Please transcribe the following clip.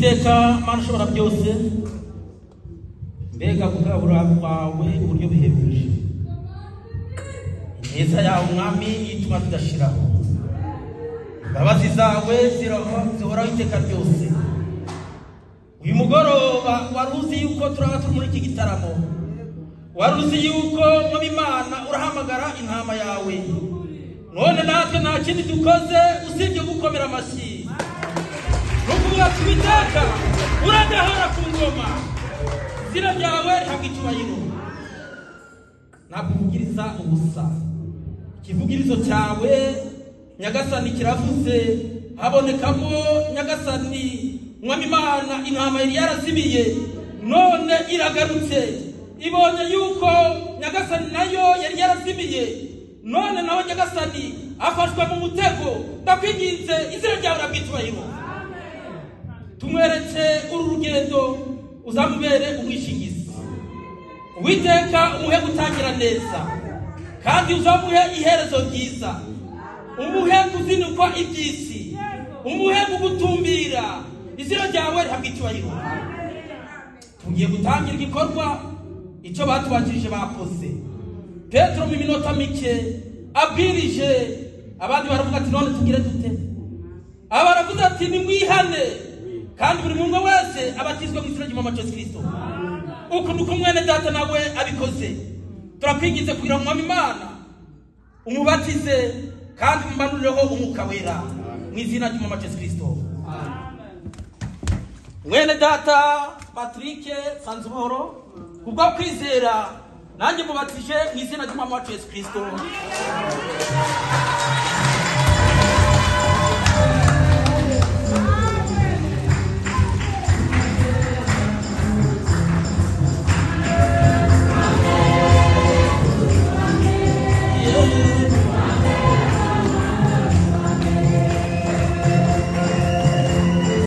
Uwiteka Mana ushobora byose, mbega kugabura kwawe uburyo buhebuje. Ineza yawe Mwami ituma tudashiraho, imbabazi zawe zihoraho iteka ryose. Uyu mugoroba wari uzi yuko turaba turi muri iki gitaramo, wari uzi yuko Mwami Imana urahamagara intama yawe. None natwe nta kindi dukoze usibye gukomera amashyi nukuvuga ati Uwiteka uradahora ku ngoma, izina ryawe rihabwa icyubahiro. Ntabwo uvugiriza ubusa, ikivugirizo cyawe Nyagasani kiravuze, habonekamo Nyagasani Mwami Imana intama yari yarazimiye none iragarutse, ibonye yuko Nyagasani nayo yari yarazimiye none nawe Nyagasani afashwe mu mutego. Ndakwinginze izina ryawe rihabwa icyubahiro. Tumweretse uru rugendo uzamubere umwishingizi. Uwiteka umuhe gutangira neza, kandi uzamuhe iherezo ryiza, umuhe kuzinukwa iby'isi, umuhe kugutumbira. Izina ryawe rihabwa icyubahiro. Tugiye gutangira igikorwa icyo batubanjirije bakoze. Petero mu minota mike abwirije, abandi baravuga ati none tugire dute? Aba baravuga ati nimwihane kandi buri muntu wese abatizwe mu izina ry'Umwami wacu Yesu Kristo. Uku niko mwene data nawe abikoze. Turakwinginze kugira ngo Mwami Imana umubatize kandi umumanurireho umwuka wera mu izina ry'Umwami wacu Yesu Kristo. Mwene data Patrick Sanzubuhoro, kubwo kwizera nanjye mubatije mu izina ry'Umwami wacu Yesu Kristo.